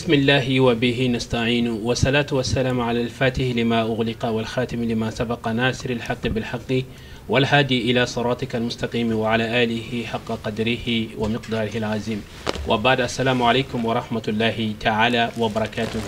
بسم الله وبه نستعين والصلاة والسلام على الفاتح لما أغلق والخاتم لما سبق ناصر الحق بالحق والهادي إلى صراطك المستقيم وعلى آله حق قدره ومقداره العظيم وبعد السلام عليكم ورحمة الله تعالى وبركاته.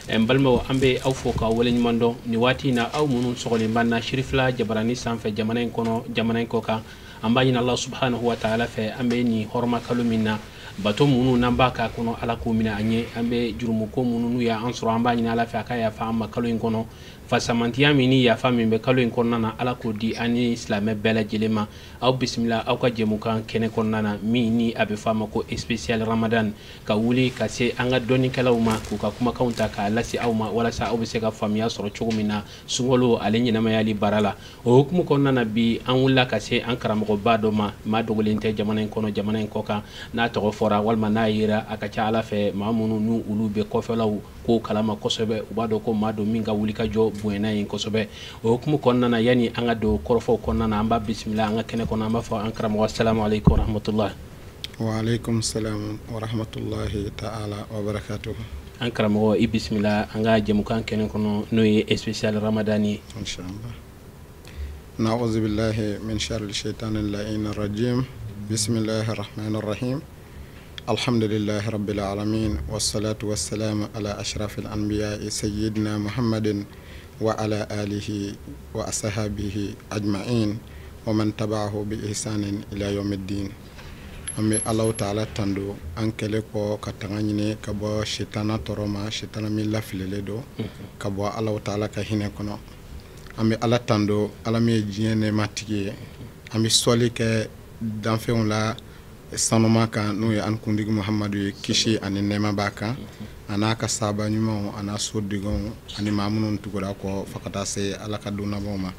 N balimaw, an bɛ aw fo ka waleɲuman dɔn nin waati in na, aw minnu sɔgɔlen b'an na Sirifila Jabarani sanfɛ, jamana in kɔnɔ, jamana in kɔ kan. An b'a ɲini Allah subhanahu wa ta'ala fɛ, an bɛ nin hɔrɔma kalo min na, bato minnu n'an b'a k'a kɔnɔ, Ala k'o minɛ an ye. An bɛ jurumuko minnu n'u y'an sɔrɔ, an b'a ɲini Ala fɛ a ka yafa an ma kalo in kɔnɔ. Fasamantiya min ni yafa min bɛ kalo in kɔnɔna na, Ala k'o di an ni silamɛ bɛɛ lajɛlen ma. Aw bisimila aw ka jɛmukan kɛnɛ kɔnɔna na, min ni a bɛ fɔ a ma ko spécial Ramadan, ka wuli ka se an ka dɔnnikɛlaw ma k'u ka kumakanw ta k'a lase aw ma, walasa aw bɛ se ka faamuya sɔrɔ cogo min na sunkalo ale ɲɛnamayali baara la. O hukumu kɔnɔna na, bi an wulila ka se an karamɔgɔba dɔ ma, maa dogolen tɛ jamana in kɔnɔ, jamana in kɔ kan. N'a tɔgɔ fɔra walima n'a yera, a ka ca Ala fɛ, maa minnu n'u olu bɛ kɔfɛlaw ko kalama kosɛbɛ, u b'a dɔn ko maa don min ka wulikajɔ bonyana yen kosɛbɛ. O hukumu kɔnɔna na, yanni an ka don kɔrɔfɔw kɔnɔna na, an b'a bisimila an ka kɛnɛ kɔnɔ. An b'a fɔ an karamɔgɔ, salamu aleykum wa rahmatulah. Wa aleykum salam wa rahmatullahi ta'ala wa barakatuh. An karamɔgɔ, i bisimila an ka jɛmukan kɛnɛ kɔnɔ, n'o ye spécial Ramadan ye. Inshallah. Na'udhu billahi min sharri shaitanir la'inir rajim. Bismillahir rahmanir rahim. Alhamdulillahi rabbil alamin wassalatu wassalamu ala ashrafil anbiya'i sayyidina Muhammadin wa ala alihi wa ashabihi ajma'in wa man tabi'ahu bi ihsanin ila yawmiddin. An bɛ Alahu ta'ala tando an kɛlen kɔ ka tanga ɲini ka bɔ sitana tɔɔrɔ ma, sitana min lafililen don ka bɔ Alahu ta'ala ka hinɛ kɔnɔ. An bɛ Ala tando, Ala min ye diɲɛ nɛɛma tigi ye. An bɛ sɔli kɛ danfɛnw la sanuma kan, n'o ye an kuntigi Muhamadu ye, kisi ani nɛɛma b'a kan, a n'a ka sahaba ɲumanw, a n'a sodenw, ani maa minnu tugura kɔ fo ka taa se Ala ka don labanw ma.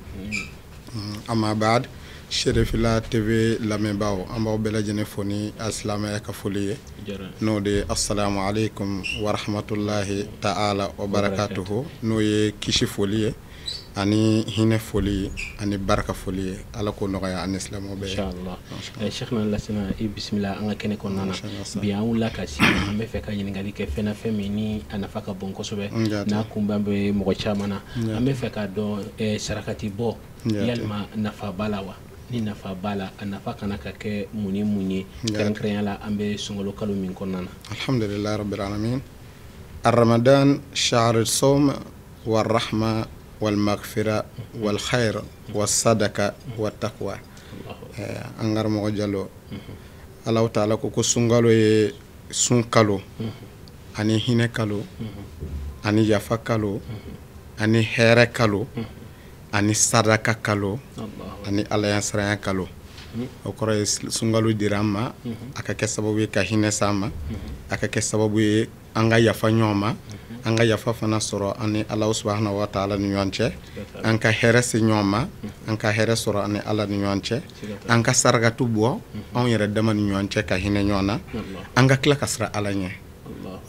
Amma ba'd, Serifila TV lamɛnbaaw, an b'aw bɛɛ lajɛlen fo ni silamɛya ka foli ye, n'o de ye assalamu aleykum wa rahmatulahi ta'ala wa barakatuhu, n'o ye kisi foli ye ani hinɛ foli ani barika foli ye. Ala k'o nɔgɔya ani silamɛw bɛɛ ye. Inshallah. Cheikhna Lassana, i bisimila an ka kɛnɛ kɔnɔna na. Bi an wulila ka se, an bɛ fɛ ka ɲininkali kɛ fɛn na, fɛn min ni a nafa ka bon kosɛbɛ, n'a kunba bɛ mɔgɔ caman na. An bɛ fɛ k'a dɔn, sarakati bɔ, yalima nafa b'a la wa? Ni nafa b'a la, a nafa kana ka kɛ mun ni mun ye, kɛrɛnkɛrɛnya la an bɛ sunkalo kalo min kɔnɔna na? Alhamdulillahi rabbil alamin. Ar-Ramadan shahr as-sawm war-rahma wal-maghfira wal-khair was-sadaka wat-taqwa. An karamɔgɔ Jalo, Alahu ta'ala ko sunkalo ye sun kalo ani hinɛ kalo ani yafa kalo ani hɛrɛ kalo ani sadaka kalo ani Ala ɲɛsiranya kalo. O kɔrɔ ye sunkalo dira an ma a ka kɛ sababu ye ka hinɛ s'an ma, a ka kɛ sababu ye an ka yafa ɲɔgɔn ma, an ka yafa fana sɔrɔ an ni Ala subahana wa taala ni ɲɔgɔn cɛ, an ka hɛrɛ se ɲɔgɔn ma, an ka hɛrɛ sɔrɔ an ni Ala ni ɲɔgɔn cɛ, an ka sarakatu bɔ anw yɛrɛ dama ni ɲɔgɔn cɛ ka hinɛ ɲɔgɔn na, an ka tila ka siran Ala ɲɛ.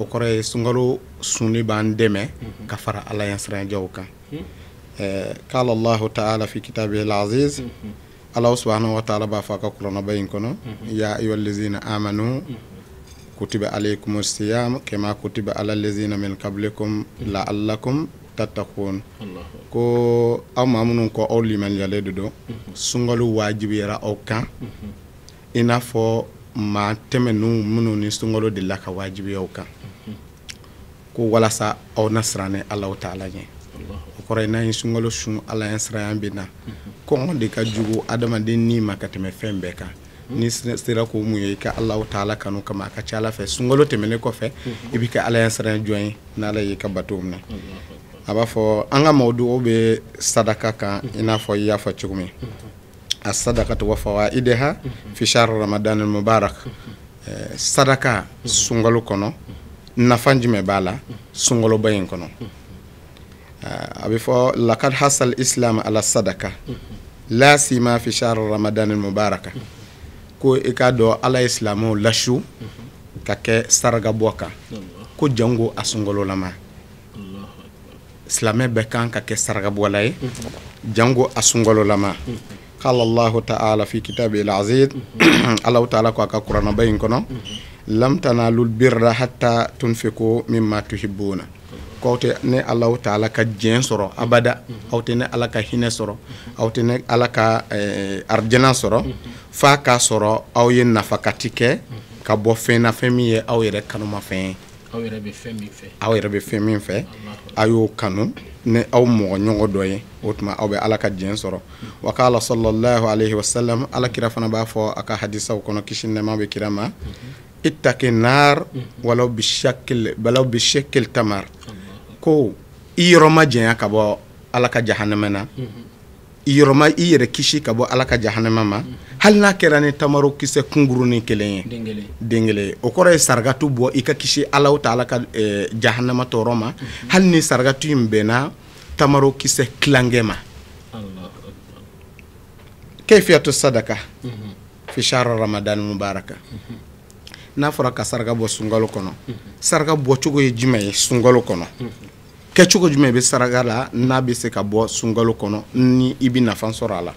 O kɔrɔ ye sunkalo sunni b'an dɛmɛ ka fara Ala ɲɛsiranjaw kan. Qala Allahu ta'ala fi kitabihi al-aziz, Ala subahana wa taala b'a fɔ a ka kuranɛba in kɔnɔ, ya ayyuhallazina amanu kutiba alaykumus siyam kama kutiba alal ladzina min qablikum la'allakum tattaqun. Ko aw maa minnu ko aw limaniyalen de don, sunkalo wajibiyara aw kan i n'a fɔ maa tɛmɛnenw minnu ni sunkalo delila ka wajibiya aw kan, ko walasa aw na siran ni Alahu ta'ala ɲɛ. O kɔrɔ ye n'an ye sunkalo sun, Ala ɲɛsiranya bɛ na. Kɔngɔ de ka jugu adamaden ni ma ka tɛmɛ fɛn bɛɛ kan. Ni sera k'o mun ye i ka Alahu ta'ala kanu kama, a ka ca Ala fɛ sunkalo tɛmɛnen kɔfɛ i bɛ kɛ Ala ɲɛsiranya jɔn ye n'Ala y'i ka bato minɛ. A b'a fɔ an ka mawdu'u bɛ sadaka kan, i n'a fɔ i y'a fɔ cogo min, as-sadaqatu wa fawaidaha fi shahr ramadan al-mubarak. Sadaka sunkalo kɔnɔ, nafa jumɛn b'a la sunkaloba in kɔnɔ? A bɛ fɔ laqad hasal islam ala sadaka la sima fi shahr ramadan al-mubarak, ko i k'a dɔn Ala ye silamɛw lasu ka kɛ saraka bɔ kan, ko jango a sunkalolama. Silamɛ bɛɛ kan ka kɛ saraka bɔla ye jango a sunkalolama. Qala Allahu ta'ala fi kitabihi al-aziz, Allahu ta'ala ko a ka kuranɛba in kɔnɔ, Lam tanalul birra hatta tunfiqu mimma tuhibbuna. Ko tɛ ne Alahu taala ka diɲɛ sɔrɔ abada, aw tɛ ne Ala ka hinɛ sɔrɔ, aw tɛ ne Ala ka arijana sɔrɔ, f'a k'a sɔrɔ aw ye nafakati kɛ ka bɔ fɛn na, fɛn min ye aw yɛrɛ kanumafɛn ye. Aw yɛrɛ bɛ fɛn min fɛ. Aw yɛrɛ bɛ fɛn min fɛ, a y'o kanu ni aw mɔgɔ ɲɔgɔn dɔ ye, o tuma aw bɛ Ala ka diɲɛ sɔrɔ. Wa qala sallallahu alayhi wa sallam, Ala kira fana b'a fɔ a ka hadisaw kɔnɔ, kisi nɛɛma bɛ kira ma, ittaqi nar walaw bi shakil walaw bi shakil tamar. Ko i yɔrɔ ma janya ka bɔ Ala ka jahanama na, i yɔrɔ ma i yɛrɛ kisi ka bɔ Ala ka jahanama ma, hali n'a kɛra ni tamaro kisɛ kunkurunin kelen ye, den kelen. O kɔrɔ ye saragatu bɔ i ka kisi Alahu taala ka jahanama tɔɔrɔ ma, hali ni saragatu in bɛnna tamaro kisɛ tilankɛ ma. Kayfiyatu sadaka fi shahr ramadan mubaraka. N'a fɔra ka saraka bɔ sunkalo kɔnɔ, saraka bɔcogo ye jumɛn ye sunkalo kɔnɔ? Kɛcogo jumɛn bɛ saraka la n'a bɛ se ka bɔ sunkalo kɔnɔ ni i bɛ nafa sɔrɔ a la?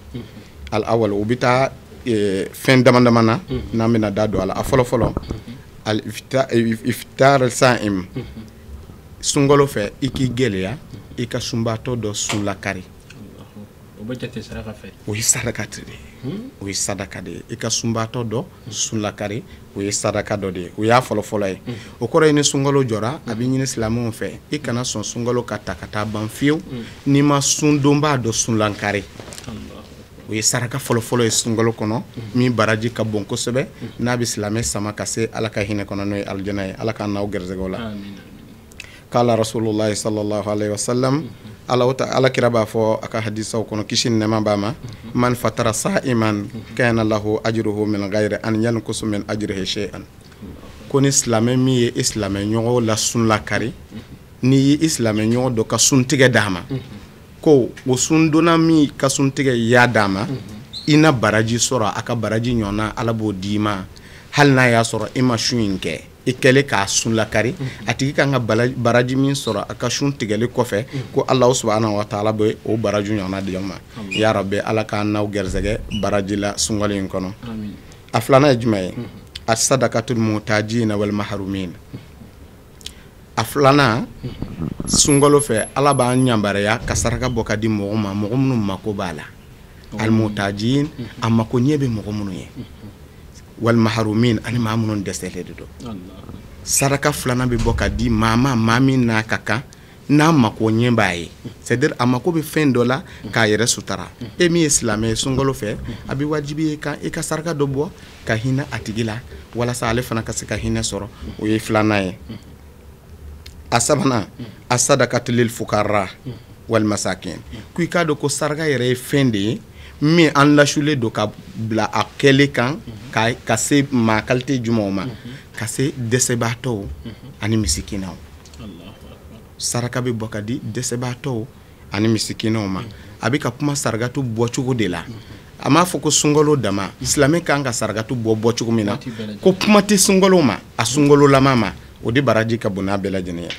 Al awal, o bɛ taa fɛn dama dama na n'an bɛna da don a la. A fɔlɔ fɔlɔ, al iftar sa'im. Sunkalo fɛ i k'i gɛlɛya i ka sunbaatɔ dɔ sun lakari. O bɛ jate saraka fɛ. O ye saraka de ye. O ye sadaka de ye. I ka sunbaatɔ dɔ sun lakari, o ye sadaka dɔ de ye. O y'a fɔlɔ fɔlɔ ye. O kɔrɔ ye ni sunkalo jɔra, a bɛ ɲini silamɛw fɛ i kana sɔn sunkalo ka ta ka taa ban fiyewu n'i ma sundonbaa dɔ sun lakari. O ye saraka fɔlɔ fɔlɔ ye sunkalo kɔnɔ, min baraji ka bon kosɛbɛ, n'a bɛ silamɛ sama ka se Ala ka hinɛ kɔnɔ, n'o ye alijana ye. Ala k'an n'aw gɛrɛsɛgɛ o la. Kala Rasulullah sallallahu alayhi wa sallam, Ala kira b'a fɔ a ka hadisaw kɔnɔ, kisi ni nɛɛma b'a ma, man fatara sa'iman kana lahu ajruhu min ghayri an yanqusa min ajrihi shay'an. Ko ni silamɛ min ye i silamɛ ɲɔgɔn la sun lakari, n'i ye i silamɛ ɲɔgɔn dɔ ka suntigɛ d'a ma, ko o sundonna min ka suntigɛ y'a d'a ma, i na baraji sɔrɔ, a ka baraji ɲɔgɔnna Ala b'o d'i ma, hali n'a y'a sɔrɔ e ma sun in kɛ. I kɛlen k'a sun lakari, a tigi kan ka baraji min sɔrɔ a ka sun tigɛli kɔfɛ, ko Alahu subahana wa taala bɛ o baraji ɲɔgɔnna di aw ma. Ya Rabbi, Ala k'an n'aw gɛrɛsɛgɛ baraji la sunkalo in kɔnɔ. A filanan ye jumɛn ye? As-sadaqatul muhtajina wal mahrumin. A filanan, sunkalo fɛ Ala b'an yamaruya ka saraka bɔ ka di mɔgɔ ma, mɔgɔ minnu mako b'a la. Al muhtajin, a mako ɲɛ bɛ mɔgɔ minnu ye, wal mahrumin, ani maa minnu dɛsɛlen de don. Saraka filanan bɛ bɔ ka di maa ma, maa min n'a ka kan, n'a mako ɲɛ b'a ye, c'est à dire a mako bɛ fɛn dɔ la k'a yɛrɛ sutara. E min ye silamɛ ye sunkalo fɛ, a bɛ wajibi ye kan i ka saraka dɔ bɔ ka hinɛ a tigi la, walasa ale fana ka se ka hinɛ sɔrɔ. O ye filanan ye. A sabanan, as-sadaqatu lil fuqara wal masakin. Ko i k'a dɔn ko saraka yɛrɛ ye fɛn de ye min an lasulen don ka bila a kɛlen kan ka se maa qualité jumɛnw ma, ka se dɛsɛbaatɔw ani misikinaw. Saraka bɛ bɔ ka di dɛsɛbaatɔw ani misikinaw ma. A bɛ ka kuma sarakatu bɔcogo de la. A m'a fɔ ko sunkalo dama, silamɛ kan ka sarakatu bɔ bɔcogo min na, ko kuma tɛ sunkalo ma, a sunkalolama ma, o de baraji ka bon n'a bɛɛ lajɛlen ye.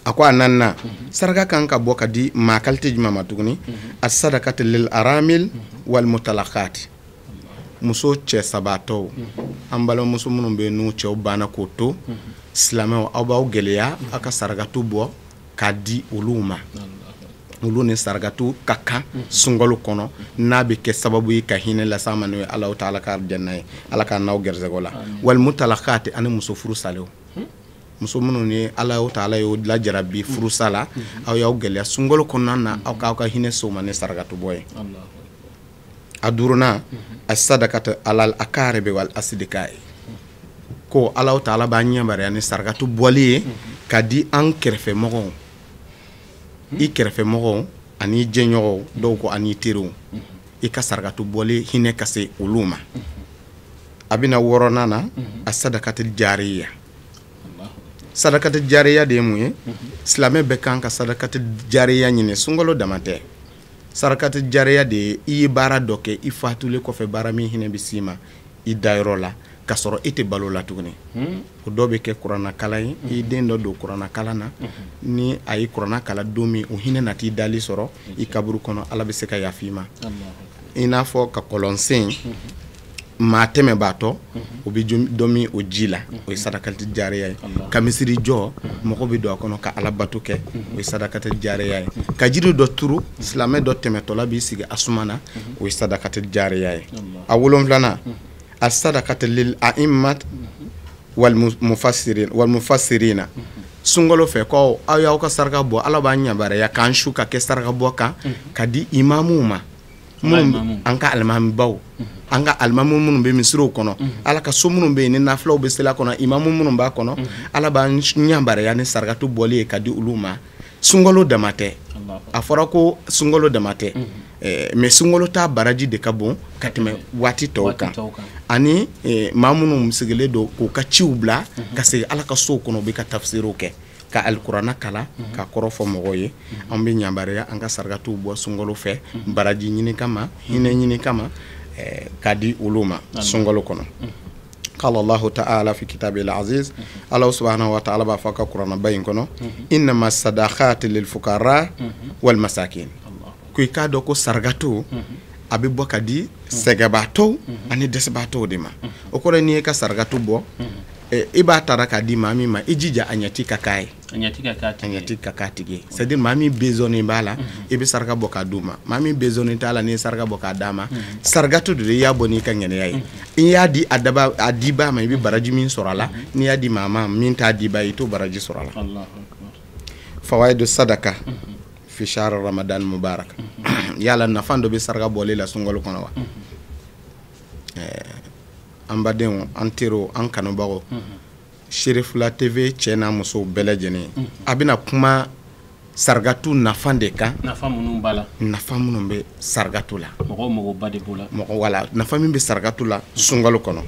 A ko a naaninan, saraka kan ka bɔ ka di maa qualité jumɛn ma tuguni? As-sadaqatu lil aramil wal mutalaqat. Muso cɛ sabatɔw, an balimamuso minnu bɛ yen n'u cɛw banna k'o to, silamɛw aw b'aw gɛlɛya aw ka sarakatu bɔ k'a di olu ma. Olu ni sarakatu ka kan sunkalo kɔnɔ, n'a bɛ kɛ sababu ye ka hinɛ lase an ma, n'o ye Alahu taala ka arijana ye. Ala k'an n'aw gɛrɛsɛgɛ o la. Wal mutalaqat, ani muso furu salenw. Muso minnu ni Alahu taala y'o lajarabi furusa la, aw y'aw gɛlɛya sunkalo kɔnɔna na, aw k'aw ka hinɛ s'o ma ni sarakatu bɔ ye. A duurunan, as-sadaqatu alal aqaribi wal asdiqai. Ko Alahu taala b'an yamaruya ni sarakatu bɔli ye ka di an kɛrɛfɛmɔgɔw, i kɛrɛfɛmɔgɔw ani jɛɲɔgɔnw, dɔw ko ani teriw, i ka sarakatu bɔli hinɛ ka se olu ma. A bɛna wɔɔrɔnan na, as-sadaqatul jariya. Sadakati jariya de ye mun ye? Silamɛ bɛɛ kan ka sadakati jariya ɲini, sunkalo dama tɛ. Sarakati jariya de ye i ye baara dɔ kɛ i fatulen kɔfɛ, baara min hinɛ bɛ s'i ma i dayɔrɔ la, k'a sɔrɔ e tɛ balo la tuguni. O dɔ bɛ kɛ kuranna kalan ye, i ye den dɔ don kuranna kalan na, ni a ye kuranna kalan don min, o hinɛ na t'i dali sɔrɔ i kaburu kɔnɔ, Ala bɛ se ka yafa i ma. I n'a fɔ ka kɔlɔn sen, Maa tɛmɛbaatɔ o bɛ dɔ min o ji la, o ye sadakati jariya ye. Ka misiri jɔ, mɔgɔ bɛ don a kɔnɔ ka ala bato kɛ, o ye sadakati jariya ye. Ka jiri dɔ turu, silamɛ dɔ tɛmɛtɔla b'i sigi a suma na, o ye sadakati jariya ye. A wolonfilanan, a sadakati lil a'immat wal mufassirina. Sunkalo fɛ ko aw y'aw ka saraka bɔ, Ala b'an yamaruya k'an su ka kɛ saraka bɔ kan ka di imamuw ma, minnu an ka alimamibaw, an ka alimamu minnu bɛ misiriw kɔnɔ, Ala ka so minnu bɛ yen ni nafilaw bɛ seli a kɔnɔ, imamu minnu b'a kɔnɔ, Ala b'an yamaruya ni sarakatu bɔli ye ka di olu ma. Sunkalo dama tɛ, a fɔra ko sunkalo dama tɛ, mais sunkalo ta baraji de ka bon ka tɛmɛ waati tɔw kan. Ani maa minnu sigilen don k'u ka ciw bila ka segin Ala ka sow kɔnɔ, u bɛ ka tafsiriw kɛ, ka alikuranna kalan, ka kɔrɔ fɔ mɔgɔw ye. An bɛ yamaruya an ka sarakatuw bɔ sunkalo fɛ, baraji ɲini kama, hinɛ ɲini kama, ka di olu ma sunkalo kɔnɔ. Qala Allahu ta'ala fi kitabil aziz, Allah subhanahu wa ta'ala b'a fɔ ka kuranna ba in kɔnɔ, innama sadaqati lil fuqara wal masakin. Ko i k'a dɔn ko sarakatu a bɛ bɔ ka di sɛgɛbaatɔw ani dɛsɛbaatɔw de ma. O kɔrɔ ye n'i ye ka sarakatu bɔ, i b'a tara k'a di maa min ma, i jija a ɲɛti ka k'a ye, a ɲɛti ka k'a tigi ye. C'est à dire maa min besoin b'a la, i bɛ saraka bɔ k'a d'u ma. Maa min besoin t'a la, n'i ye saraka bɔ k'a d'a ma, sarakatu de i y'a bɔ n'i ka ŋaniya ye. I y'a di a daba a dibaa ma, i bɛ baraji min sɔrɔ a la, n'i y'a di maa ma min t'a dibaa ye, i t'o baraji sɔrɔ a la. Fawaidu sadaka fi shahr ramadan mubarak. Yala nafa dɔ bɛ saraka bɔli la sunkalo kɔnɔ wa? An badenw, an teriw, an kanubagaw, Cherifla TV cɛ n'a musow bɛɛ lajɛlen, a bɛna kuma sarakatu nafa de kan. Nafa minnu b'a la, nafa minnu bɛ sarakatu la, mɔgɔw magoba de b'o la, mɔgɔ wala nafa min bɛ sarakatu la sunkalo kɔnɔ.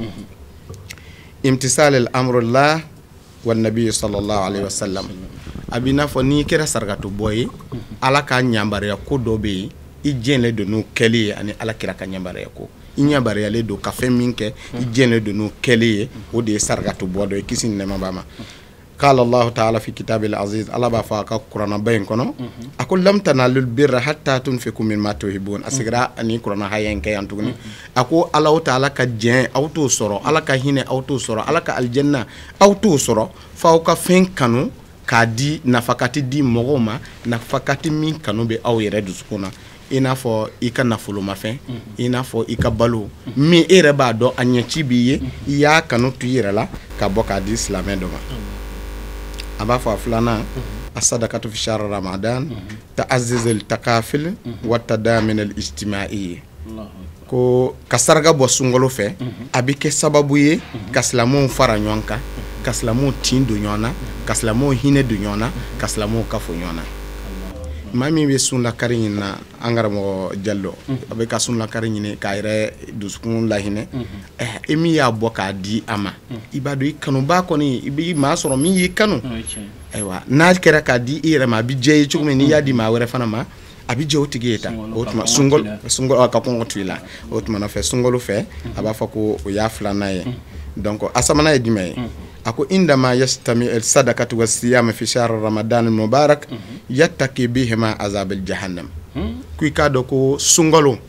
Imtisal al-amrullah wa nabi sallallahu alaihi wasallam. A b'i n'a fɔ n'i kɛra sarakatu bɔ ye, Ala ka yamaruya ko dɔ bɛ yen, i jɛnlen don n'o kɛli ye, ani Ala kira ka yamaruya ko. I ɲabariyalen don ka fɛn min kɛ, i jɛnlen don n'o kɛli ye, o de ye sarakatu bɔ dɔ ye, kisi ni nɛɛma b'a ma. Qala Allahu ta'ala fi kitabil aziz, Ala b'a fɔ a ka kuranaba in kɔnɔ, a ko lam tanalul birra hatta tunfiqu mimma tuhibbun. A sigira ani kuranna haya in kɛ yan tuguni. A ko Allahu ta'ala ka jɛn aw t'o sɔrɔ, Ala ka hinɛ aw t'o sɔrɔ, Ala ka aljanna aw t'o sɔrɔ, f'aw ka fɛn kanu k'a di, nafakati di mɔgɔw ma, nafakati min kanu bɛ aw yɛrɛ dusukun na. I n'a fɔ i ka nafolomafɛn, i n'a fɔ i ka balo min e yɛrɛ b'a dɔn a ɲɛci b'i ye, i y'a kanu to i yɛrɛ la ka bɔ k'a di silamɛ dɔ ma. A b'a fɔ a filanan, asadakatu fi shahr ramadan ta'aziz al takafil wa tadamin al ijtimai. Ko ka saraka bɔ sunkalo fɛ, a bɛ kɛ sababu ye ka silamɛw fara ɲɔgɔn kan, ka silamɛw tin don ɲɔgɔn na, ka silamɛw hinɛ don ɲɔgɔn na, ka silamɛw kafo ɲɔgɔn na. Maa min bɛ sunlakari ɲini na, an karamɔgɔ Jalo, a bɛ ka sunlakari ɲini k'a yɛrɛ dusukun lahinɛ, e min y'a bɔ k'a di a ma, i b'a dɔn i kanuba kɔni, i bɛ maa sɔrɔ min y'i kanu. Ayiwa, n'a kɛra k'a di i yɛrɛ ma, a bɛ diya i ye cogo min, n'i y'a di maa wɛrɛ fana ma, a bɛ diya o tigi ye tan. O tuma sunkalo ka kɔngɔ to i la. O tuma na fɛ sunkalo fɛ, a b'a fɔ ko o y'a filanan ye. Donc a sabanan ye jumɛn ye? A ko indama yastami al sadaqatu was siyam fi shahr ramadan al mubarak yattaqi bihima azab al jahannam. Ko i k'a dɔn ko sunkalo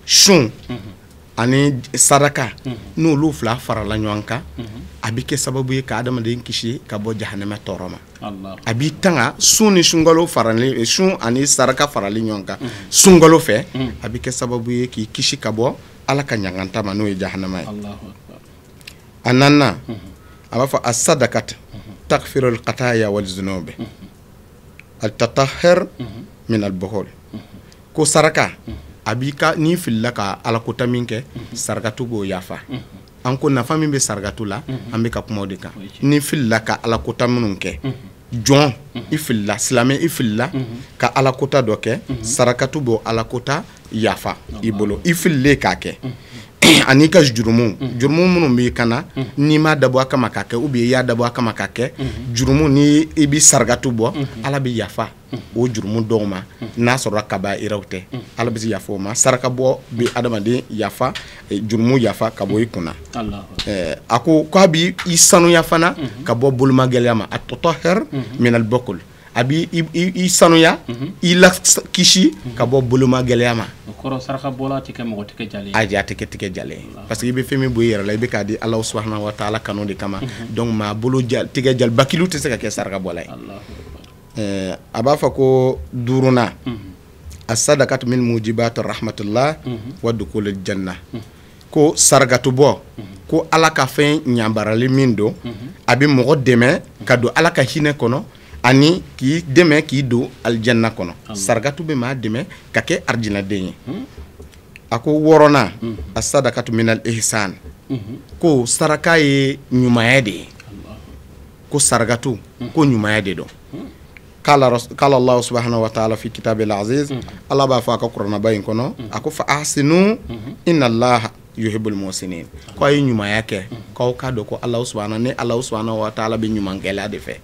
sun ani saraka, n'olu fila farala ɲɔgɔn kan, a bɛ kɛ sababu ye ka adamaden kisi ka bɔ jahanama tɔɔrɔ ma. A b'i tanga sun ni sunkalo farali, sun ani saraka farali ɲɔgɔn kan sunkalo fɛ, a bɛ kɛ sababu ye k'i kisi ka bɔ Ala ka ɲangata ma, n'o ye jahanama ye. A naaninan, a b'a fɔ asadakat takfirul qataya wal zunub al tatahhur min al bukhul. Ko saraka a b'i ka, n'i filila ka alakota min kɛ, sarakatu b'o yafa. An ko nafa min bɛ sarakatu la, an bɛ ka kuma o de kan. N'i filila ka alakota minnu kɛ, jɔn i filila, silamɛ i filila ka alakota dɔ kɛ, sarakatu b'o alakota yafa i bolo, i fililen k'a kɛ. Ani ka jurumu, jurumu minnu b'i kana, n'i m'a dabɔ a kama k'a kɛ, ou bien i y'a dabɔ a kama k'a kɛ, jurumu ni i bɛ sarakatu bɔ, Ala bɛ yafa o jurumu dɔw ma, n'a sɔrɔ kabairaw tɛ, Ala bɛ yafa o ma. Saraka bɔ bɛ adamaden yafa, jurumu yafa ka bɔ i kunna. A ko k'a b'i sanuya fana ka bɔ bolomagɛlɛya ma, a tatahhur min al bukhl. A A b'i i sanuya, i la kisi ka bɔ boloma gɛlɛya ma. O kɔrɔ saraka bɔla tɛ kɛ mɔgɔ tigɛ jalen ye. A tɛ kɛ tigɛ jalen ye, parce que i bɛ fɛn min bɔ i yɛrɛ la, i bɛ k'a di Ala subahana wa taala kanu de kama. Donc maa bolo tigɛ jalen bakilu tɛ se ka kɛ saraka bɔla ye. A b'a fɔ ko duurunan, as-sadaqatu min mujibati rahmatillah wa dukhulil janna. Ko sarakatu bɔ, ko Ala ka fɛn ɲabarali min don, a bɛ mɔgɔ dɛmɛ ka don Ala ka hinɛ kɔnɔ, ani k'i dɛmɛ k'i don alijanna kɔnɔ. Sarakatu bɛ maa dɛmɛ ka kɛ arijinaden ye. A ko wɔɔrɔnan, as-sadaqatu minal ihsan. Ko saraka ye ɲumanya de ye. Ko sarakatu ko ɲumanya de don. Kala Allah subhanahu wa ta'ala fi kitabil aziz, Ala b'a fɔ a ka kuranɛba in kɔnɔ, a ko fa ahsinu inna Allaha yuhibbul muhsinin. Ko a ye ɲumanya kɛ, k'aw k'a dɔn ko Ala subhanahu ni Ala subhanahu wa ta'ala bɛ ɲumankɛla de fɛ.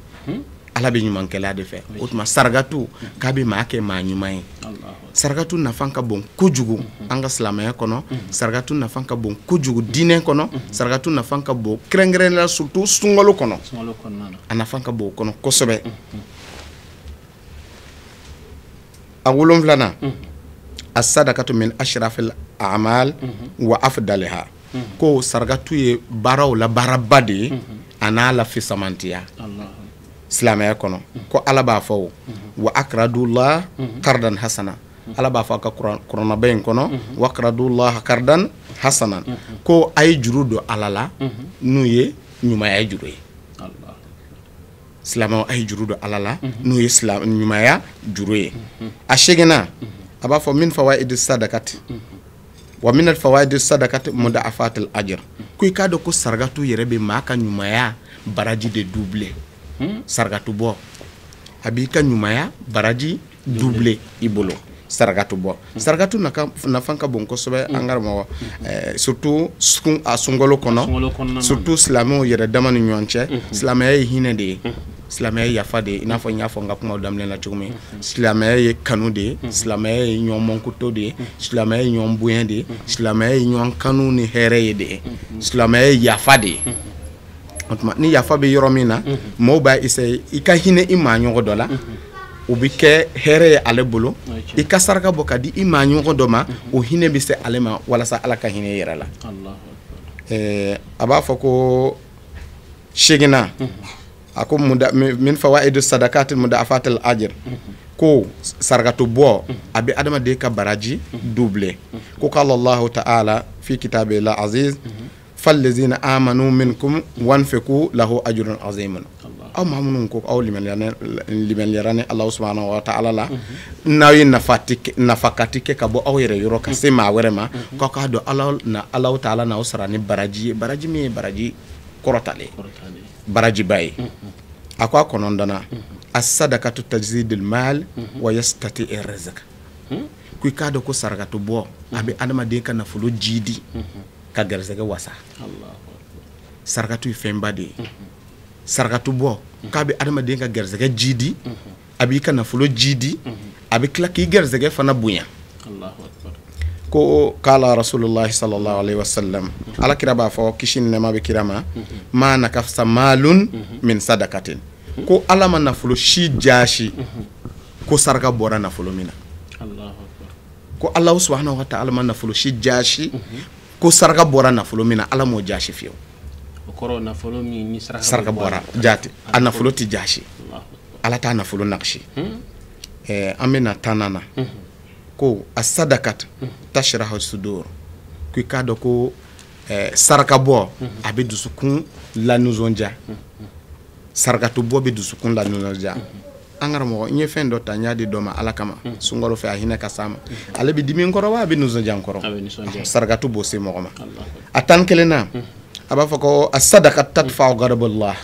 Ala bɛ ɲumankɛla de fɛ. O tuma sarakatu k'a bɛ maa kɛ maa ɲuman ye. Sarakatu nafa ka bon kojugu an ka silamɛya kɔnɔ, sarakatu nafa ka bon kojugu diinɛ kɔnɔ, sarakatu nafa ka bon kɛrɛnkɛrɛnnenya surtout sunkalo kɔnɔ. A nafa ka bon o kɔnɔ kosɛbɛ. A wolonfilanan, as-sadaqatu min ashrafil a'mal wa afdaliha. Ko sarakatu ye baaraw la baaraba de ye, a n'a la fisamantiya silamɛya kɔnɔ. Ko Ala b'a fɔ wa akradullah qardan hasana. Ala b'a fɔ a ka kuranɛba in kɔnɔ, wa akradullah qardan hasanan. Ko a ye juru don Ala la n'o ye ɲumanya juru ye. Silamɛw a ye juru don Ala la n'o ye ɲumanya juru ye. A seginna, a b'a fɔ min fawaidi sadakati wa min alfawaidi sadakati mudaafatil ajr. Ko i k'a dɔn ko sarakatu yɛrɛ bɛ maa ka ɲumanya baraji de doubler. Sarakatu bɔ a b'i ka ɲumanya baraji doubler i bolo. Sarakatu bɔ, sarakatu nafa ka bon kosɛbɛ an karamɔgɔ, surtout a sunkalo kɔnɔ, surtout silamɛw yɛrɛ dama ni ɲɔgɔn cɛ. Silamɛya ye hinɛ de ye, silamɛya ye yafa de ye, i n'a fɔ n y'a fɔ n ka kumaw daminɛ la cogo min. Silamɛya ye kanu de ye, silamɛya ye ɲɔgɔn mankuto de ye, silamɛya ye ɲɔgɔn bonya de ye, silamɛya ye ɲɔgɔn kanu ni hɛrɛ ye de ye, silamɛya ye yafa de ye. O tuma ni yafa bɛ yɔrɔ min na, mɔgɔw b'a essayer i ka hinɛ i maa ɲɔgɔn dɔ la, o bɛ kɛ hɛrɛ ye ale bolo. I ka saraka bɔ ka di i maa ɲɔgɔn dɔ ma, o hinɛ bɛ se ale ma walasa Ala ka hinɛ i yɛrɛ la. A b'a fɔ ko seginna, a ko min fawaidu sadakati mudaafatil ajr. Ko sarakatu bɔ a bɛ adamaden ka baraji doubler. Ko qala Allahu ta'ala fi kitabil aziz fallazina amanu minkum wanfiqu lahu ajrun azimun. Aw maa minnu ko aw limaniyara ni Ala subahana wa taala la, n'aw ye nafakati kɛ ka bɔ aw yɛrɛ yɔrɔ ka se maa wɛrɛ ma, k'aw k'a dɔn Ala na Ala taala n'aw sara ni baraji ye, baraji min ye baraji kɔrɔtalen, barajiba ye. A ko a kɔnɔntɔnna, as-sadaqatu tajzidul mal wa yastati ar-rizq. Ko i k'a dɔn ko sarakatu bɔ a bɛ adamaden ka nafolo jiidi ka garisɛgɛ wasa. Sarakatu ye fɛnba de ye. Sarakatu bɔ k'a bɛ adamaden ka garisɛgɛ jiidi, a b'i ka nafolo jiidi, a bɛ tila k'i garisɛgɛ fana bonya. Ko kala Rasulullah sallallahu alaihi wasallam, Ala kira b'a fɔ kisi ni nɛɛma bɛ kira ma, ma nakafsa malun min sadakatin. Ko Ala ma nafolo si jaasi ko saraka bɔra nafolo min na. Ko Ala subahanahu wa ta'ala ma nafolo si jaasi ko saraka bɔra nafolo min na, Ala m'o jaasi fiyewu. O kɔrɔ nafolo min ni saraka bɔra jaati, a nafolo tɛ jaasi, Ala t'a nafolo nagasi. An bɛ na tannan na, ko as-sadakat tashrahu sudur. Ko i k'a dɔn ko saraka bɔ a bɛ dusukun lanisɔndiya. Sarakatu bɔ bɛ dusukun lanisɔndiya. An karamɔgɔ, n ye fɛn dɔ ta n y'a di dɔ ma Ala kama, sunkalo fɛ a hinɛ ka s'a ma, ale bɛ dimi n kɔrɔ wa a bɛ nisɔndiya n kɔrɔ. Sarakatu b'o se mɔgɔ ma. A 11nan, a b'a fɔ ko as-sadaqa tadfa'u ghadaballah.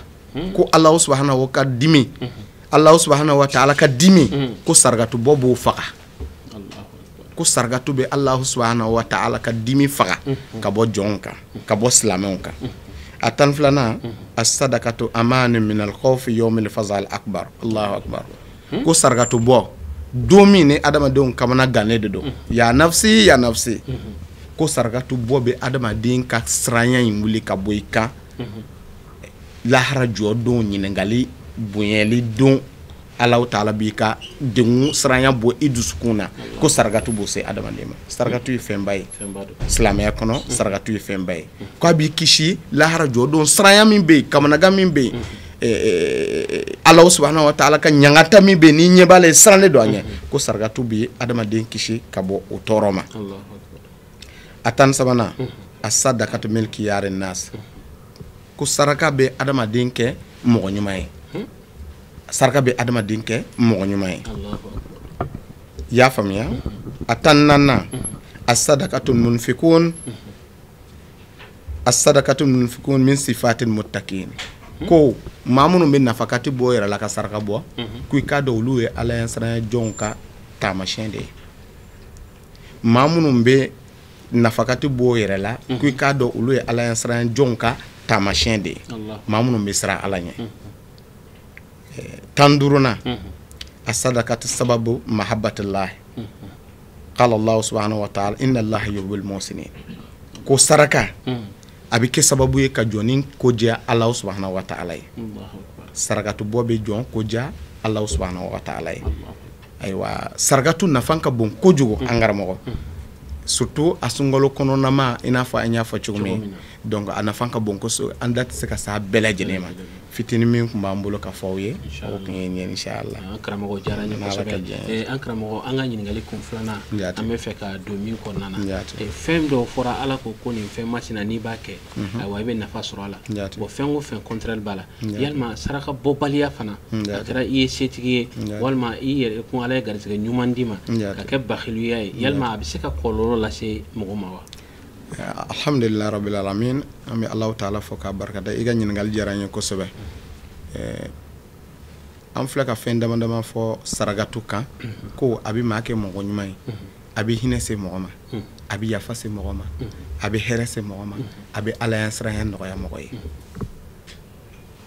Ko Ala subahanahu ka dimi, Ala subahanahu wa ta'ala ka dimi, ko sarakatu bɔ b'o faga. Ko sarakatu bɛ Ala subahanahu wa ta'ala ka dimi faga ka bɔ jɔnw kan, ka bɔ silamɛw kan. A 12nan, as-sadaqatu amanu min al-khawfi yawmil fazal akbar. Allahu akbar. Ko sarakatu bɔ don min ni adamadenw kamana gannen de don, ya nafsi ya nafsi. Ko sarakatu bɔ bɛ adamaden ka siranya in wuli ka bɔ i kan, lahara jɔ don, ɲininkali bonyali don, Allahu taala b'i ka degun siranya bɔ i dusukun na ko sarakatu b'o se adamaden ma. Sarakatu ye fɛnba ye silamɛya kɔnɔ, sarakatu ye fɛnba ye k'a b'i kisi lahara jɔ don siranya min bɛ yen, kamanagan min bɛ yen, Allahu subahana wa taala ka ɲangata min bɛ yen, n'i ɲɛ b'a la i sirannen don a ɲɛ, ko sarakatu bɛ adamaden kisi ka bɔ o tɔɔrɔ ma. A 13nan, asadakatu min kiyari nas, ko saraka bɛ adamaden kɛ mɔgɔ ɲuman ye. Saraka bɛ adamaden kɛ mɔgɔ ɲuman ye. I y'a faamuya? A 14nan, asadakatu munfikun, asadakatu munfikun min sifatil muttaqin, ko maa minnu bɛ nafakati bɔ yɛrɛ la ka saraka bɔ, ko i k'a dɔn olu ye Ala ɲɛsiranya jɔnw ka taamasiyɛn de ye. Maa minnu bɛ nafakati bɔ yɛrɛ la, ko i k'a dɔn olu ye Ala ɲɛsiranya jɔnw ka taamasiyɛn de ye, maa minnu bɛ siran Ala ɲɛ. 15nan, asadakatu sababu mahabbatillahi, qala Allahu subhanahu wa ta'ala inna Allaha yuhibbul muhsinin, ko saraka a bɛ kɛ sababu ye ka jɔnni ko diya Allahu subhanahu wa ta'ala ye. Sarakatu bɔ bɛ jɔn ko diya Allahu subhanahu wa ta'ala ye. Ayiwa, sarakatu nafa ka bon kojugu an karamɔgɔ, surtout a sunkalo kɔnɔnama, i n'a fɔ an y'a fɔ cogo min. Donc a nafa ka bon kosɛbɛ, an da tɛ se ka s'a bɛɛ lajɛlen ma. Fitinin min tun b'an bolo ka fɔ aw ye, o tun ye nin ye, inshallah. An karamɔgɔ diyara n ye kosɛbɛ. An karamɔgɔ, an ka ɲininkali kun filanan, an bɛ fɛ ka don min kɔnɔna na, fɛn dɔw fɔra Ala ko ko nin fɛn masina n'i b'a kɛ, ayiwa i bɛ nafa sɔrɔ a la. Bon, fɛn o fɛn contraire b'a la, yalima saraka bɔbaliya fana, a kɛra i ye setigi ye walima i yɛrɛ kun Ala ye garisɛgɛ ɲuman d'i ma ka kɛ bakiluya ye, yalima a bɛ se ka kɔlɔlɔ lase mɔgɔ ma wa? Alhamdulillah rabbil alamin, an bɛ Allahu taala fɔ k'a barikada. I ka ɲininkali diyara n ye kosɛbɛ. An filɛ ka fɛn dama dama fɔ sarakatu kan, ko a bɛ maa kɛ mɔgɔ ɲuman ye, a bɛ hinɛ se mɔgɔ ma, a bɛ yafa se mɔgɔ ma, a bɛ hɛrɛ se mɔgɔ ma, a bɛ Ala ɲɛsiranya nɔgɔya mɔgɔ ye.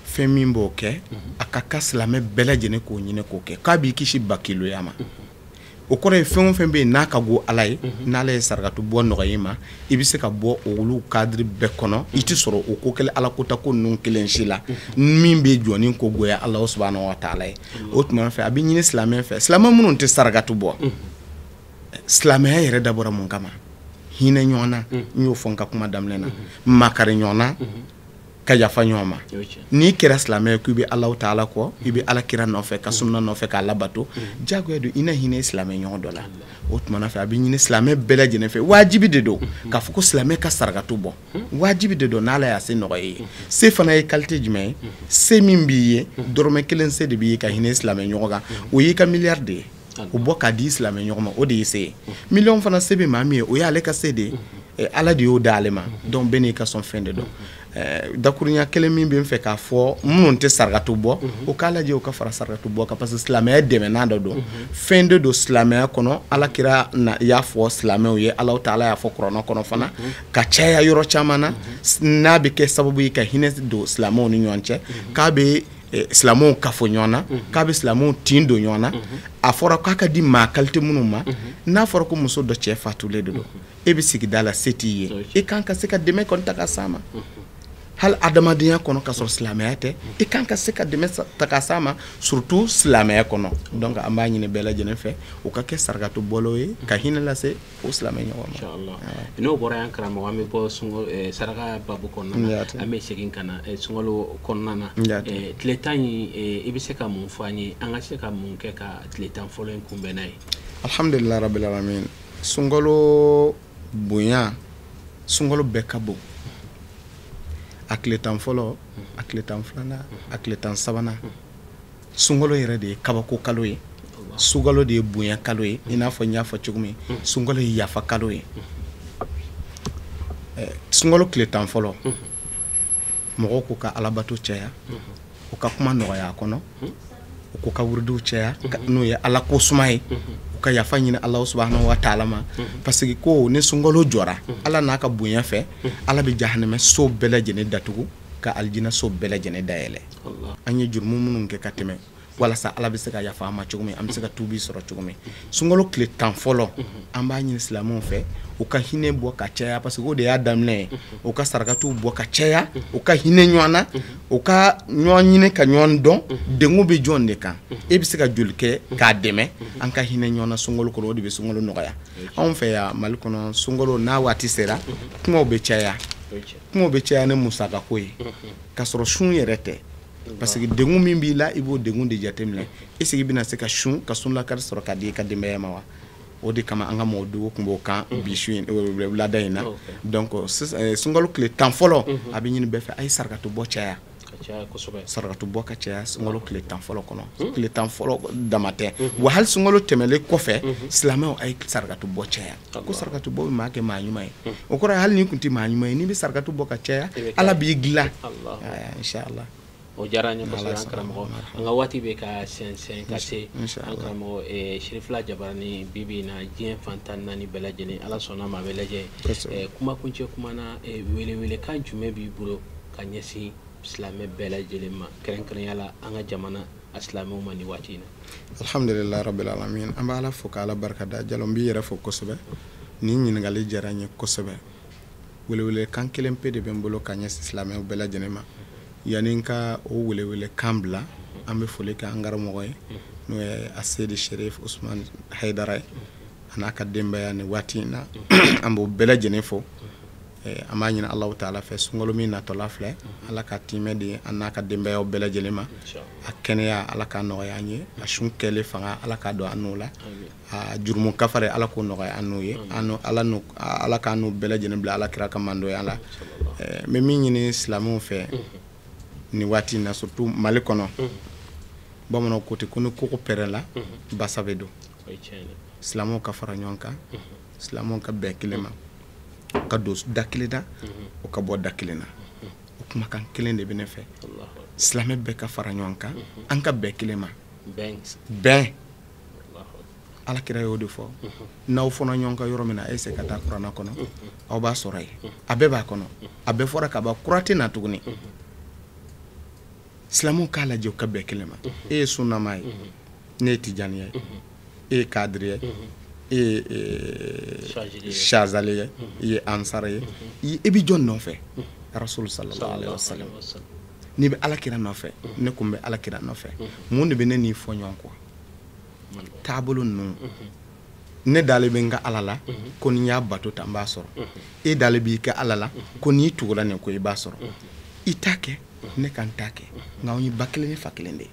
Fɛn min b'o kɛ, a ka kan silamɛ bɛɛ lajɛlen k'o ɲini k'o kɛ, k'a b'i kisi bakiluya ma. O kɔrɔ ye fɛn o fɛn bɛ yen n'a ka go Ala ye, n'Ala ye sarakatu bɔ nɔgɔya i ma, i bɛ se ka bɔ olu cadre bɛɛ kɔnɔ, i tɛ sɔrɔ o ko kɛlen Ala kota ko ninnu kelen si la, min bɛ jɔnni ko goya Allahu subahanahu wa taala ye. O tuma fɛ a bɛ ɲini silamɛ fɛ, silamɛ minnu tɛ sarakatu bɔ, silamɛya yɛrɛ dabɔra mun kama? Hinɛ ɲɔgɔn na, n y'o fɔ n ka kuma daminɛ na, makari ɲɔgɔn na, ka yafa ɲɔgɔn ma. N'i kɛra silamɛ ye k'i bɛ Allahu taala kɔ, i bɛ Ala kira nɔfɛ, ka sunna nɔfɛ, k'a labato, diyagoya don i na hinɛ silamɛ ɲɔgɔn dɔ la. O tuma fɛ a bɛ ɲini silamɛ bɛɛ lajɛlen fɛ, wajibi de don k'a fɔ ko silamɛ ka sarakatu bɔ, wajibi de don n'Ala y'a se nɔgɔya i ye. Se fana ye qualité jumɛn ye? Se min b'i ye, dɔrɔmɛ kelen se de b'i ye ka hinɛ silamɛ ɲɔgɔn kan, o y'i ka miliyari de ye, o bɔ k'a di silamɛ ɲɔgɔn ma, o de ye se ye. Miliyɔn fana se bɛ maa min ye, o y'ale ka se de ye, Ala de y'o d'ale ma. Donc bɛɛ n'i ka sɔn fɛn de don. Dakurunya kelen min bɛ n fɛ k'a fɔ minnu tɛ sarakatu bɔ, o k'a lajɛ o ka fara sarakatu bɔ kan, parce que silamɛya dɛmɛnan dɔ don, fɛn de don silamɛya kɔnɔ. Ala kira y'a fɔ silamɛw ye, Allahu taala y'a fɔ kuranɛ kɔnɔ fana ka caya yɔrɔ caman na, n'a bɛ kɛ sababu ye ka hinɛ don silamɛw ni ɲɔgɔn cɛ, k'a bɛ silamɛw kafo ɲɔgɔn na, k'a bɛ silamɛw tin don ɲɔgɔn na. A fɔra k'a ka di maa qualité minnu ma, n'a fɔra ko muso dɔ cɛ fatulen de don, e bɛ sigida la, se t'i ye, e kan ka se ka dɛmɛ kɔni ta ka s'a ma. Hali adamadenya kɔnɔ ka sɔrɔ silamɛya tɛ, i kan ka se ka dɛmɛ ta ka s'a ma, surtout silamɛya kɔnɔ. Donc an b'a ɲini bɛɛ lajɛlen fɛ o ka kɛ sarakatu bɔlaw ye ka hinɛ lase o silamɛ ɲɔgɔn ma. Inshallah. N'o bɔra yan karamɔgɔ, an bɛ bɔ saraka babu kɔnɔna na, an bɛ segin ka na sunkalo kɔnɔna na. Tile 10 in, i bɛ se ka mun fɔ an ye, an ka se ka mun kɛ ka tile 10 fɔlɔ in kunbɛn n'a ye? Alhamdulillah rabbil alamin. Sunkalo bonya, sunkalo bɛɛ ka bon. A tile 10 fɔlɔ, a tile 10 filanan, a tile 10 sabanan, sunkalo yɛrɛ de ye kabako kalo ye, sunkalo de ye bonya kalo ye, i n'a fɔ n y'a fɔ cogo min, sunkalo ye yafa kalo ye. Sunkalo tile 10 fɔlɔ, mɔgɔw ko ka alabato caya, u ka kuma nɔgɔya a kɔnɔ, u ko ka wurudiw caya, n'o ye Ala ko suma ye, u ka yafa ɲini Allahu subahanahu wa taala ma, parce que ko ni sunkalo jɔra, Ala n'a ka bonya fɛ, Ala bɛ jahanamɛ so bɛɛ lajɛlen datugu ka alijinɛ so bɛɛ lajɛlen dayɛlɛ. An ye jurumu minnu kɛ ka tɛmɛ, Walasa Ala bɛ se ka yafa an ma cogo min, an bɛ se ka tuubi sɔrɔ cogo min. Sunkalo tile 10 fɔlɔ, an b'a ɲini silamɛw fɛ u ka hinɛ bɔ ka caya, parce que o de y'a daminɛ ye. U ka sarakatiw bɔ ka caya, u ka hinɛ ɲɔgɔn na, u ka ɲɔgɔn ɲini ka ɲɔgɔn dɔn. Degun bɛ jɔn de kan, e bɛ se ka joli kɛ k'a dɛmɛ. An ka hinɛ ɲɔgɔn na sunkalo kɔnɔ, o de bɛ sunkalo nɔgɔya. Anw fɛ yan Mali kɔnɔ, sunkalo n'a waati sera, kumaw bɛ caya, kumaw bɛ caya ni musakako ye, k'a sɔrɔ sun yɛrɛ tɛ. Parce que degun min b'i la, i b'o degun de jateminɛ. Est ce que i bɛna se ka sun ka sunlakari sɔrɔ k'a di i ka denbaya ma wa? O de kama an ka mɔgɔ dugu tun b'o kan bi su in wulada in na. Donc sunkalo tile 10 fɔlɔ, a bɛ ɲini bɛɛ fɛ a ye sarakatu bɔ caya, sarakatu bɔ ka caya sunkalo tile 10 fɔlɔ kɔnɔ. Tile 10 fɔlɔ dama tɛ wa, hali sunkalo tɛmɛlen kɔfɛ, silamɛw a ye sarakatu bɔ caya. Ko sarakatu bɔ bɛ maa kɛ maa ɲuman ye. O kɔrɔ ye hali n'i tun tɛ maa ɲuman ye, n'i bɛ sarakatu bɔ ka caya, Ala b'i dilan. Inshallah. O diyara an ye kosɛbɛ an karamɔgɔ. An ka waati bɛ ka sɛnsɛn ka se. An karamɔgɔ Cherifila Jabarani, bi bi in na diɲɛ fan 14 bɛɛ lajɛlen, Ala sɔnna ma a bɛ lajɛ. Kuma kuncɛ kuma na, welewelekan jumɛn b'i bolo ka ɲɛsin silamɛ bɛɛ lajɛlen ma, kɛrɛnkɛrɛnya la an ka jamana a silamɛw ma nin waati in na? Alhamdulilayi rabbil alamin, an bɛ Ala fo k'Ala barika da. Jalo, n b'i yɛrɛ fo kosɛbɛ, nin ɲininkali diyara n ye kosɛbɛ. Welewelekan kelen pe de bɛ n bolo ka ɲɛsin silamɛw bɛɛ lajɛlen ma. Yanni n ka o welewelekan bila, an bɛ foli kɛ an karamɔgɔ ye, n'o ye Aseyidi Cherif Ousmane Haidara ye, a n'a ka denbaya nin waati in na. An b'o bɛɛ lajɛlen fo. An b'a ɲini Alahu taala fɛ, sunkalo min natɔla filɛ, Ala ka timɛ di an n'a ka denbayaw bɛɛ lajɛlen ma. A kɛnɛya Ala k'a nɔgɔya an ye, a sun kɛlen fanga Ala k'a don an n'o la, a jurumu kafari Ala k'o nɔgɔya an n'o ye, Ala k'an n'u bɛɛ lajɛlen bila Ala kira ka mandoya la. N bɛ min ɲini silamɛw fɛ nin waati in na, surtout Mali kɔnɔ, bamananw ko ten ko ni koko pɛrɛnla basa bɛ don. Silamɛw ka fara ɲɔgɔn kan, silamɛw ka bɛn kelen ma, ka don da kelen na, o ka bɔ da kelen na. O kumakan kelen de bɛ ne fɛ. Silamɛ bɛɛ ka fara ɲɔgɔn kan, an ka bɛn kelen ma, bɛn. Ala kira y'o de fɔ. N'aw fɔra ɲɔgɔn kan yɔrɔ min na, a ye se ka taa kuranna kɔnɔ, aw b'a sɔrɔ yen. A bɛɛ b'a kɔnɔ, a bɛɛ fɔra ka ban, kura tɛ na tuguni. Silamɛw k'a lajɛ u ka bɛn kelen ma. E ye sunnama ye, ne ye tijaniya ye, e ye kadiri ye, e ye shazali ye, i ye ansara ye, i bɛ jɔn nɔfɛ? Rasul sallallahu alaihi wasallam. N'i bɛ Ala kira nɔfɛ, ne kun bɛ Ala kira nɔfɛ. Mun de bɛ ne n'i fɔ ɲɔgɔn kɔ? Taabolo ninnu, ne dalen bɛ n ka Ala la ko n'i y'a bato ta n b'a sɔrɔ. E dalen b'i ka Ala la ko n'i tugura nin ko i b'a sɔrɔ. I t'a kɛ, ne ka n t'a kɛ, nka anw ye ba kelen ni fa kelen de ye.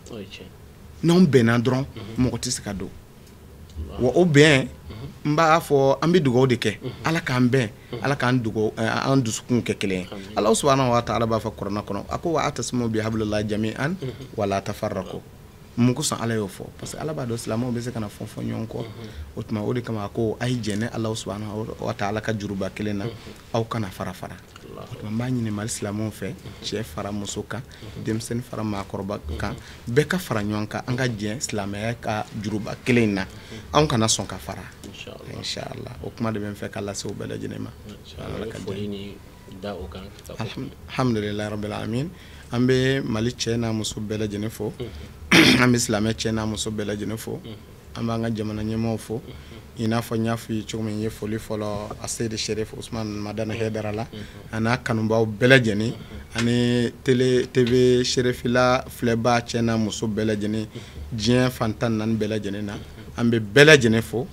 N'anw bɛnna dɔrɔn, mɔgɔ tɛ se ka don. Wa o bɛn, n b'a fɔ an bɛ dugawu de kɛ, Ala k'an bɛn, Ala k'an dugawu, an dusukun kɛ kelen ye. Ala subahana wa taala b'a fɔ kuranɛ kɔnɔ, a ko wa atasimu bi hablillahi jami'an wa la tafarraqu. Mun kosɔn Ala y'o fɔ? Parce que Ala b'a dɔn silamɛw bɛ se ka na fɔn fɔn ɲɔgɔn kɔ. O tuma o de kama a ko a ye jɛn ne Ala subahana wa taala ka juruba kelen na, aw kana fara fara. O tuma n b'a ɲini Mali silamɛw fɛ, cɛ fara muso kan, denmisɛnnin fara maakɔrɔba kan, bɛɛ ka fara ɲɔgɔn kan, an ka jɛn silamɛya ka juruba kelen in na, anw kana sɔn ka fara. Inshallah. O kuma de bɛ n fɛ ka lase u bɛɛ lajɛlen ma. Alhamdulilayi rabbil alamin. An bɛ Mali cɛ n'a muso bɛɛ lajɛlen fo, an bɛ silamɛ cɛ n'a muso bɛɛ lajɛlen fo, an b'an ka jamana ɲɛmaaw fo. I n'a fɔ n y'a f'i ye cogo min, n ye foli fɔlɔ Aseyidi Cherif Ousmane Madani Haidara la, a n'a kanubaw bɛɛ lajɛlen, ani télé TV Cherifila filɛbaa cɛ n'a muso bɛɛ lajɛlen, diɲɛ fan 14 bɛɛ lajɛlen na, an bɛ bɛɛ lajɛlen fo.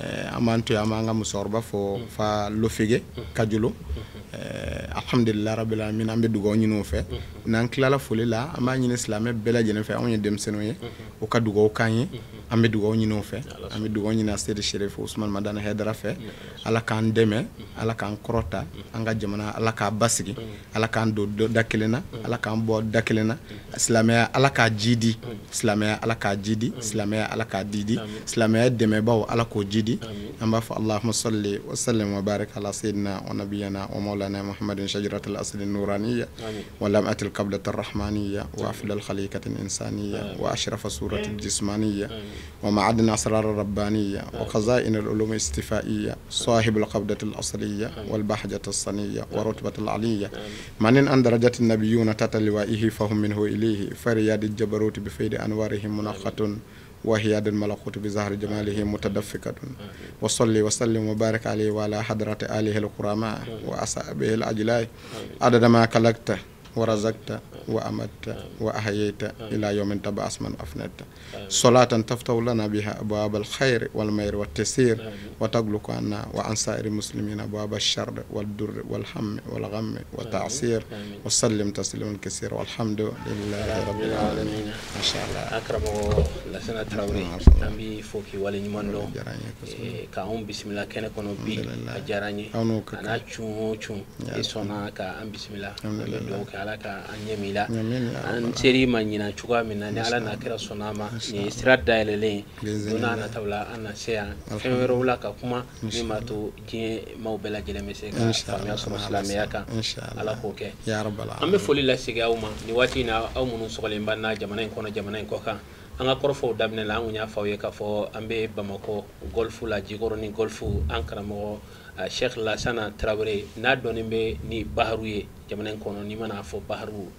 An b'an to yen, an b'an ka musokɔrɔba fo fa Lofege Kajolo. Alhamdulilayi rabbil alamin, an bɛ dugawu ɲini o fɛ. N'an tilala foli la, an b'a ɲini silamɛ bɛɛ lajɛlen fɛ, anw ye denmisɛnninw ye, o ka dugawu k'an ye. An bɛ dugawu ɲini o fɛ, an bɛ dugawu ɲini Aseyidi Cherif Ousmane Madani Haidara fɛ. Ala k'an dɛmɛ, Ala k'an kɔrɔta, an ka jamana Ala k'a basigi, Ala k'an don da kelen na, Ala k'an bɔ da kelen na. Silamɛya Ala k'a jidi, silamɛya Ala k'a jidi, silamɛya Ala k'a didi, silamɛya dɛmɛbaw Ala k'o jidi. An b'a fɔ Allahumma salli wa sallim wa barik ala sayyidina wa nabiyana wa maulana Muhammadin shajaratil asli nuraniya wa lam'atil qablatir rahmaniya wa afdal khaliqatin insaniya wa ashrafa suratil jismaniya. ومعدن أسرار الربانية وخزائن العلوم الاستفائية صاحب القبضة الأصلية والبهجة الصنية ورتبة العلية من أن درجة النبيون تحت لوائه فهم منه إليه فرياد الجبروت بفيد أنواره منخة وهياد الملكوت بزهر جماله متدفقة وصلي وسلم وبارك عليه وعلى حضرة آله الكرماء وأصحابه الأجلاء عدد ما خلقت ورزقت وأمت وأحييت إلى يوم تبعث من أفنيت صلاة تفتح لنا بها أبواب الخير والمير والتيسير وتغلق عنا وعن سائر المسلمين أبواب الشر والضر والهم والغم والتعسير وسلم تسليما كثيرا والحمد لله رب العالمين. ما شاء الله. أكرم Lassana Traoré an b'i fo k'i waleɲuman dɔn k'anw bisimila kɛnɛ kɔnɔ bi a diyara n ye a n'a cun o cun i sɔnna ka an bisimila an bɛ dugawu kɛ Ala ka an ɲɛ min la an ser'i ma ɲinan cogoya min na ni Ala n'a kira sɔnna a ma nin ye sira dayɛlɛlen ye don n'a nataw la an na se yan fɛn wɛrɛw la ka kuma min b'a to diɲɛ maaw bɛɛ lajɛlen bɛ se ka faamuya sɔrɔ silamɛya kan Ala k'o kɛ. An bɛ foli lasegin aw ma nin waati in na aw minnu sɔgɔlen b'an na jamana in kɔnɔ jamana in kɔ kan. An ka kɔrɔfɔw daminɛ la an kun y'a fɔ aw ye k'a fɔ an bɛ Bamakɔ golf la Jikɔrɔni golf an karamɔgɔ Cheikh Lassana Traoré n'a dɔnnen bɛ ni Baharu ye jamana in kɔnɔ. N'i mana fɔ Baharu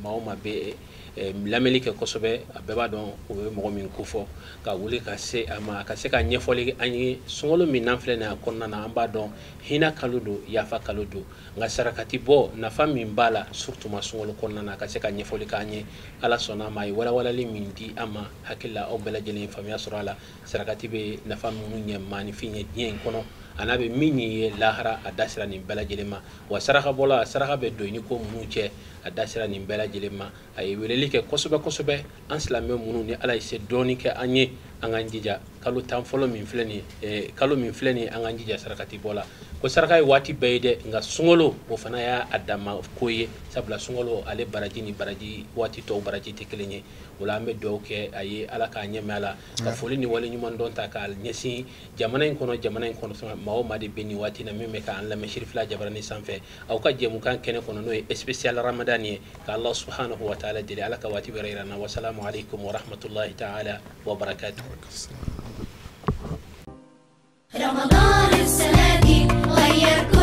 maa o maa bɛ lamɛnni kɛ kosɛbɛ a bɛɛ b'a dɔn o bɛ mɔgɔ min kofɔ ka wuli ka se a ma ka se ka ɲɛfɔli an ye sunkalo min n'an filɛ nin ye a kɔnɔna na an b'a dɔn hinɛ kalo don yafa kalo don nka sarakati bɔ nafa min b'a la surtout ma sunkalo kɔnɔna na ka se ka ɲɛfɔli k'an ye. Ala sɔnna a ma a ye walawalali min di an ma hakili la aw bɛɛ lajɛlen ye faamuya sɔrɔ a la. Sarakati bɛ nafa minnu ɲɛ maaninfin ye diɲɛ in kɔnɔ a n'a bɛ min ye lahara a da sera nin bɛɛ lajɛlen ma. Wa saraka bɔla saraka bɛ don i ni ko minnu cɛ a da sera nin bɛɛ lajɛlen ma. A ye weleli kɛ kosɛbɛ kosɛbɛ an silamɛ minnu ni Ala ye se dɔɔni kɛ an ye an k'an jija kalo 10 fɔlɔ min filɛ nin ye kalo min filɛ nin ye an k'an jija sarakati bɔ la. Ko saraka ye waati bɛɛ ye dɛ nka sunkalo o fana y'a dama ko ye sabula sunkalo ale baraji ni baraji waati tɔw baraji tɛ kelen ye. O la an bɛ dugawu kɛ a ye Ala k'a ɲɛmɛ a la ka foli ni wale ɲuman dɔn ta k'a ɲɛsin jamana in kɔnɔ jamana in kɔnɔ maa o maa de bɛ nin waati na min bɛ k'an lamɛn Sirifila Jabarani sanfɛ aw ka jɛmukan kɛnɛ kɔnɔ n'o ye spécial Ramadan ye ka Allah subhanahu wa ta'ala deli Ala ka waati wɛrɛ yira an na. Wasalamu alaikum wa rahmatullahi ta'ala wa barakatuh. رمضان السنة دي غير